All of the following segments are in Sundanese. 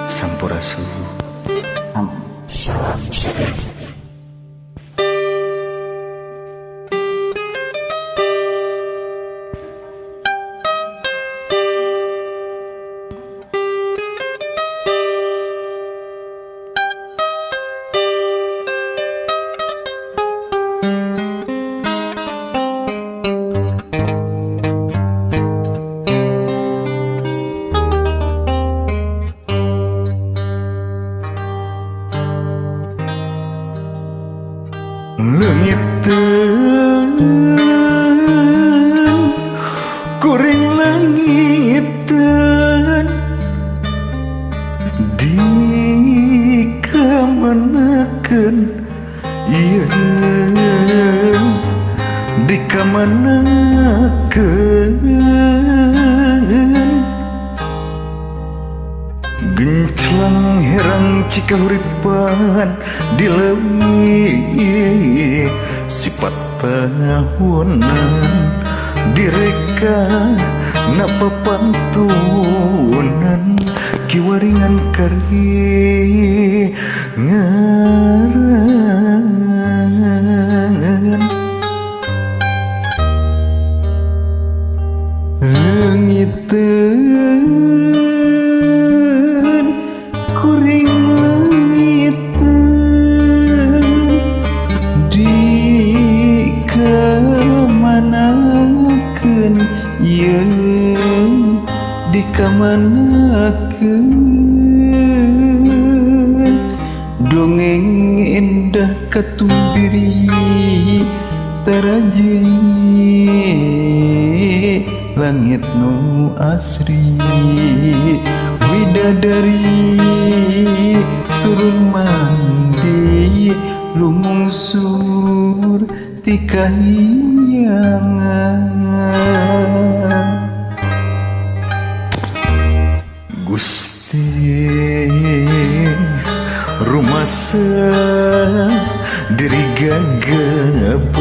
Sampurasun. Leungiteun kuring leungiteun dikamanakeun ieu dikamanakeun genclang herang cikahuripan di leuwih sifat tahunan direka napa pantunan kiwaringan kari ngaran leungiteun kuring leungiteun dikamanakeun ieu dikamanakeun dongeng indah katumbiri taraje langit nu asri widadari turun mandi lumungsur ti kahyangan. Gusti rumasa diri gagaban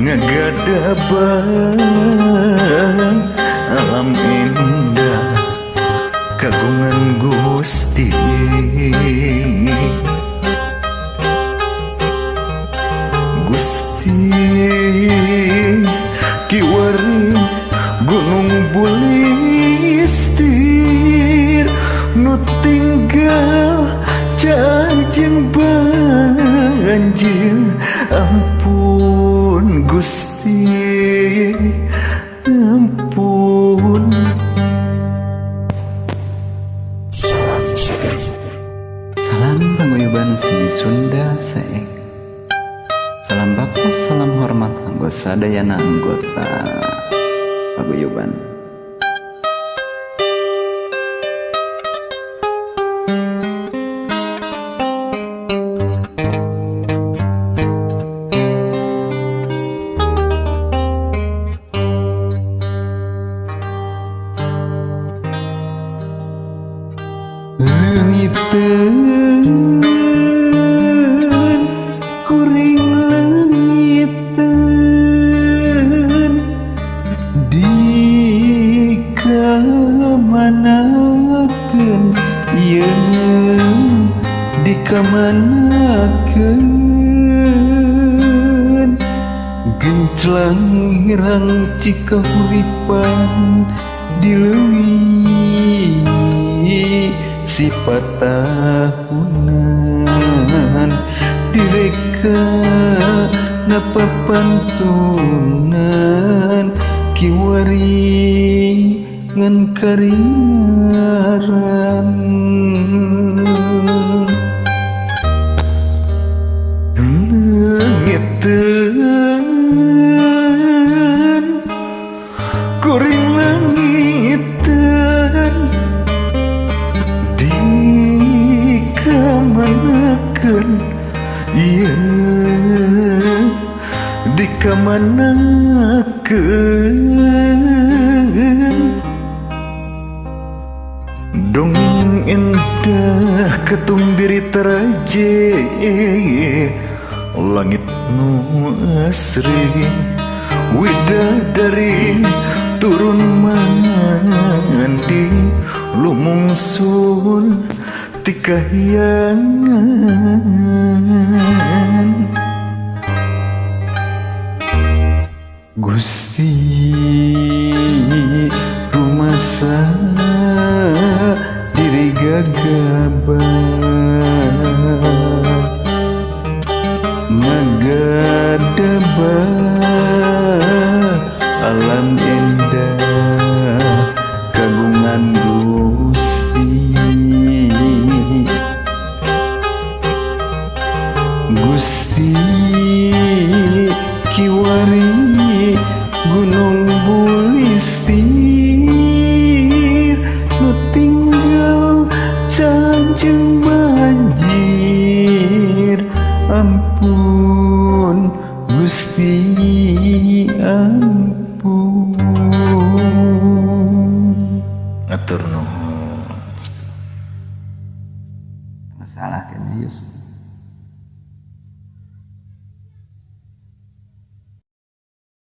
ngagadaban alam indah kagungan Gusti. Gusti kiwari gunung bulistir nu tinggal cacing banjir ampun Gusti ampun. Salam paguyuban seni Sunda Seeng. Salam bapak, salam hormat kanggo sadayana anggota paguyuban. Leungiteun kuring leungiteun dikamanakeun ieu dikamanakeun genclang hirang cikahuripan di leuwih sifat tahunan direka napa pantunan kiwari ngan karingaran. Leungiteun kuring leungiteun dikamanakeun ieu dikamanakeun dongeng indah ketumbiri teraje langit nu asri Widadari turun mandi lumungsun ti kahyangan. Gusti rumasa diri gagabah ngagadabah alam endah kagungan Gusti. Gusti kiwari Gunung Bulistir nu tinggal canjeng banjir. Ampun Gusti ampun. Atur nuhun. Masalah kayaknya Yus.